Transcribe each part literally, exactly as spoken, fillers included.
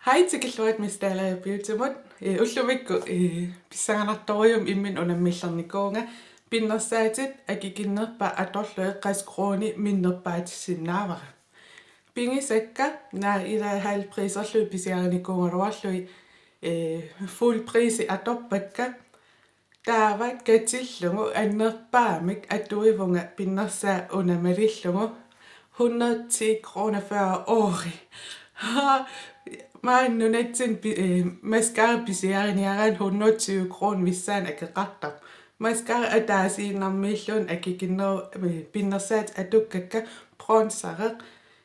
Hej, tikilluarit Miss Dalager Beautymut. Eh, ullumikkut, eh, pissanganartorujummik imminut unammillernikuuvunga. Pinnersaatit akikinnerpaat atorlugit qassit koruunit minnerpaatissinnaavara. Pigisakka, naak, ilaa halv priserlugit pisiarinikuugaluarlugit, eh, fuld prisi atorpakka. Taava katillugu annerpaamik atuivunga pinnersaat una malillugu hundrede ti kroner fyrre øre. Maani nunatsinni pi-, eh, mascara pisiariniaraanni hundrede tyve kroner missaani akeqartarpoq. Mascara ataasiinnarmiilluunniit akikinneru-, eh, pinnersaatit atukkakka bronzeri,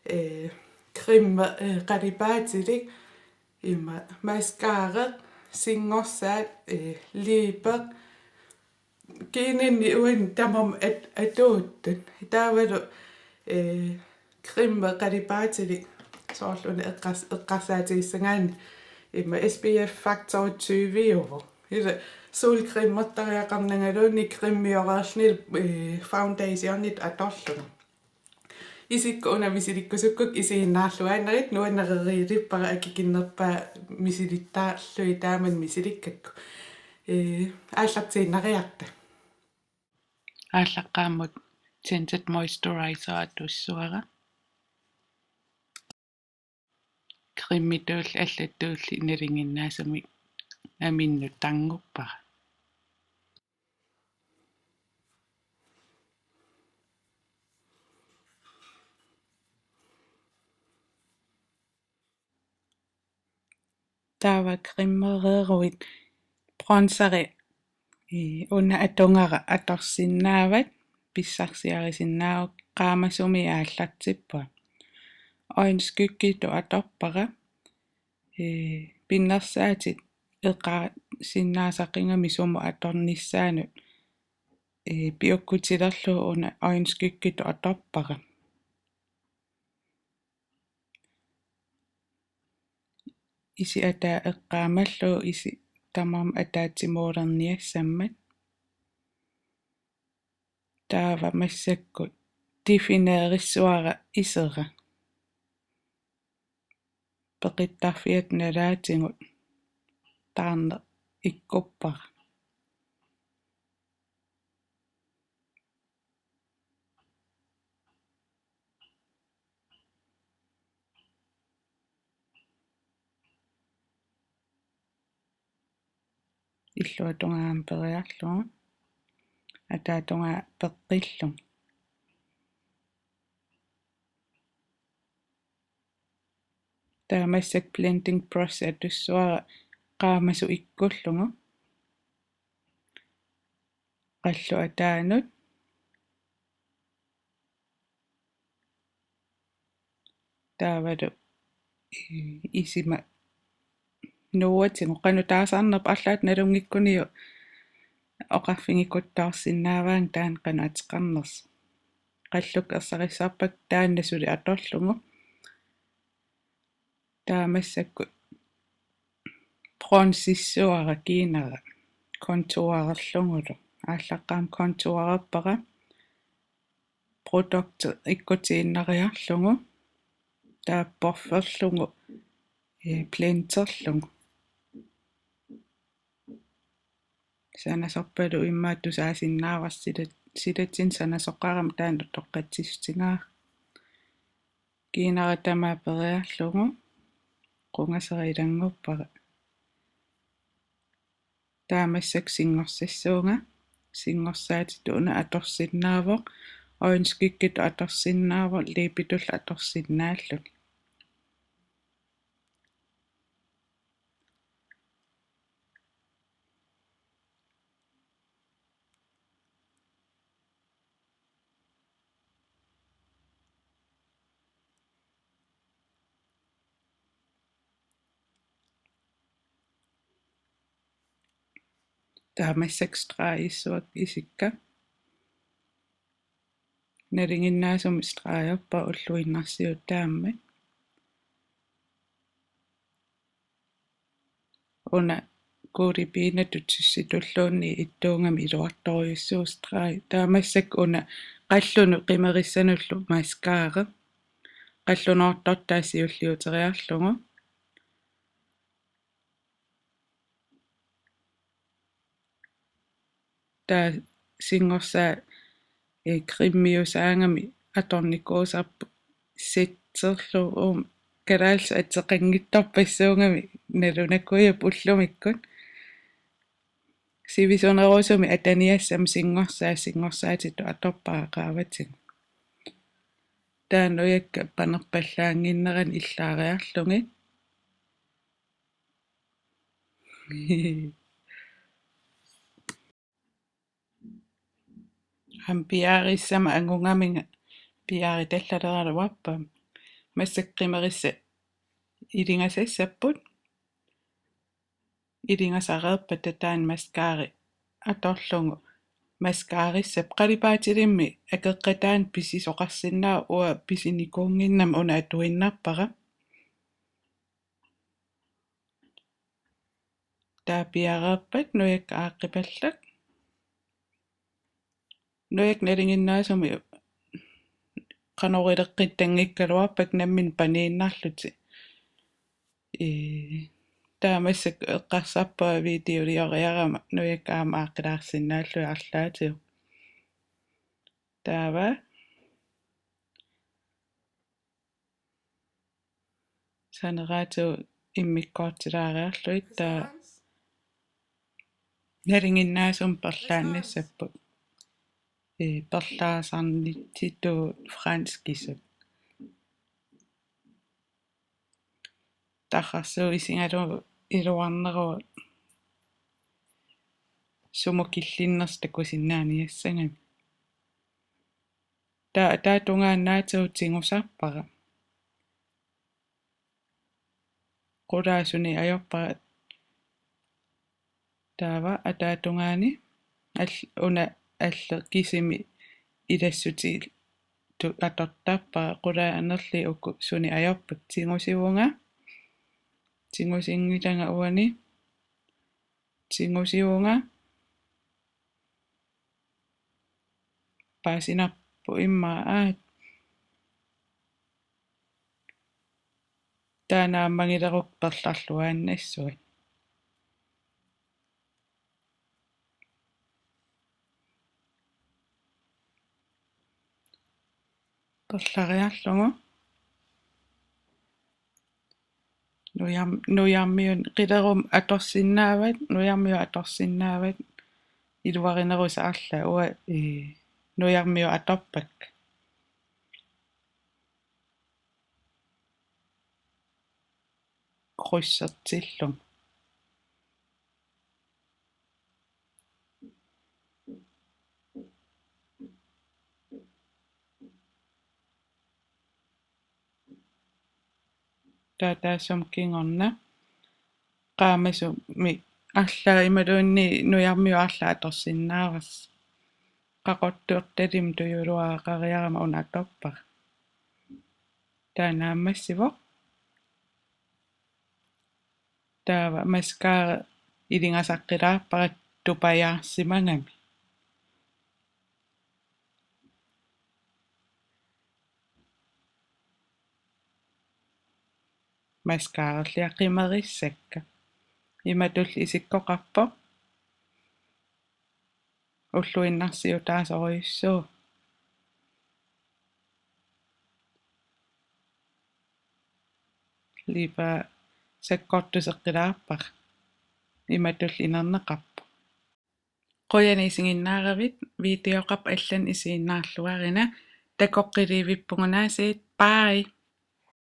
eh, creme, eh, qalipaatilik, ima mascara, singorsaat, eh, liipe, kiinanni uani tamarmik at-, atuuttut. Taavalu, eh, creme qalipaatilik soorlu una eqqars-, eqqarsaatigisagaanni ima S P F faktor tyve-uvoq. Ila solcremertariaqarnangaluunniit cremioreerluni, eh, foundationit atorlugu. Isikkoq una misilikkusukkukku isiginnaarluaannarit, nuannarereerpara akikinnerpaat misilittaarlugit taamani misilikkakku. Ee, aallartiinnariarta. Aallaqqaammut tinted moisturizer atussavara. Cremituulli allattuulli nalinginnaasumik aminnut tanguppara. Taava cremereeruit bronzeri, ii, una atugara atorsinnaavat, pissarsiarisinnaavoq, qaamasumik aallartippunga. Øjenskyggitut atorpara, ii, pinnersaatit eqaasinnaasaqigami sumut atornissaanut, ii, piukkutilerlugu una øjenskyggitut atorpara. Isit ataat eqqaamallugu, isit tamarmik ataatsimoorniassammat. Taava massakkut definerissavara isera. Peqittarfiata nalaatigut taarneq ikkuppara. Illuatungaa aamma periarlugu, ataatungaa peqqillugu. Taava massakkut blending brush atussavara qaamasut ikkullugu. Qallut ataanut. Taavalu, ii, isima nuuatigut, qanoq taasarnerpoq, arlaat nalunngikkuniuk oqarfigikuttoorsinnaavaanga taanna qanoq ateqarnersoq. Qallukka ersarissarpakka taanna suli atorlugu. Taava massakkut bronzissavara kiinara, contourerlugulu. Aallaqqaammut contourerpara, produkti ikkutiinnariarlugu, taava pufferlugu, ee, blenderlugu. Sanasorpaluunniit immaqa tusaasinnaavarsi, silat-, silatinnut sanasoqarami taanna utoqqatsissutigaara. Kiinara tamaat periarlugu qungasera ilannguppara. Taava massakkut singorsassaanga, singorsaatit una atorsinnaavoq, øjenskyggitut atorsinnaavoq, liipitullu atorsinnaalluni. Taava massakkut stregissavakka isikka. Nalinginnaasumik stregerpara ulluinnarsiutaammat. Una kuglepenitut tissitulluunniit ittuugami iluartorujussuuvoq stregi. Taava massakkut una qallunut qimerissanullu mascara. Qallunoortortaa siulliuteriarlugu. Taava singorsaa, eh, cremiusaagami atornikuusarput setterlugu, uum, kalaallisut ateqanngitsorpassuugami nalunakujup ullumikkut. Sivisunerusumik ataniassama singorsaa, singorsaatitut atorpara qaavatigut. Taava nujakka panerpallaannginnerani illaariarlugit. Aamma piaarissama angugaminga piaaritallaleraluarpara. Massakkut qimerissat ilingasassapput. Ilingasareerpata taanna mascara atorlugu mascarissappat. Qalipaatilimmik akeqqataani pisisoqarsinnaavoq, uanga pisinikuunnginnama una atuinnarpara. Taava piareerpat nujakka aaqqipallak. Nujakka nalinginnaasumik qanoq ileqqittanngikkaluarpakka nammineq paniinnarlutik. Ee, taava massakkut eqqarsarpunga videolioriarama nujakka aamma aaqqilaarsinnaallugit arlaatigut. Taava saneraatigut immikkoortilaariarlugit taava nalinginnaasumik perlaannassapput. Ee, perlaasarnitsitut franskisut. Tarrarsuut isigalugu iluarneruvoq sumut killinnersoq takusinnaaniassagami. Taava ataatungaannaatigut tigusarpara. Qulaa sunik ajorpara. Taava ataatungaani all-, una alle kisimi ilassutitut atortarpara, qulaa anerli uku sunik ajorpakka. Tigusivunga. Tigusinngilanga uani. Tigusivunga. Paasinarpoq immaqa, aa. Taava naammagilerukku perlarluaannassuat. Perlariarlugu. Nujam-, nujarmiut qilerummi atorsinnaavat, nujarmiut atorsinnaavat, iluarinerusarla uanga, ee, nujarmiut atorpakka. Krydsertillugu. Taava taassuma kingorna qaamasumik arlaat imaluunniit nujarmiut arlaat atorsinnaavarsi. Qaqortuertalimmi tujuluaraqariarama una atorpara. Taava naammassivoq. Taava mascara ilingasaqqilaarpara tupajaarsimagami. Mascarallia qimerissakka. Imatulli isikkoqarpoq. Ulluinnarsiutaasorujussuuvoq. Liipa sakkortuseqqilaarpara. Imatulli inerneqarpoq. Qujanaq isiginnaaravit, videoqarpoq allanut isiginnaarluarina, takoqqiliivippugunaasiit, bye.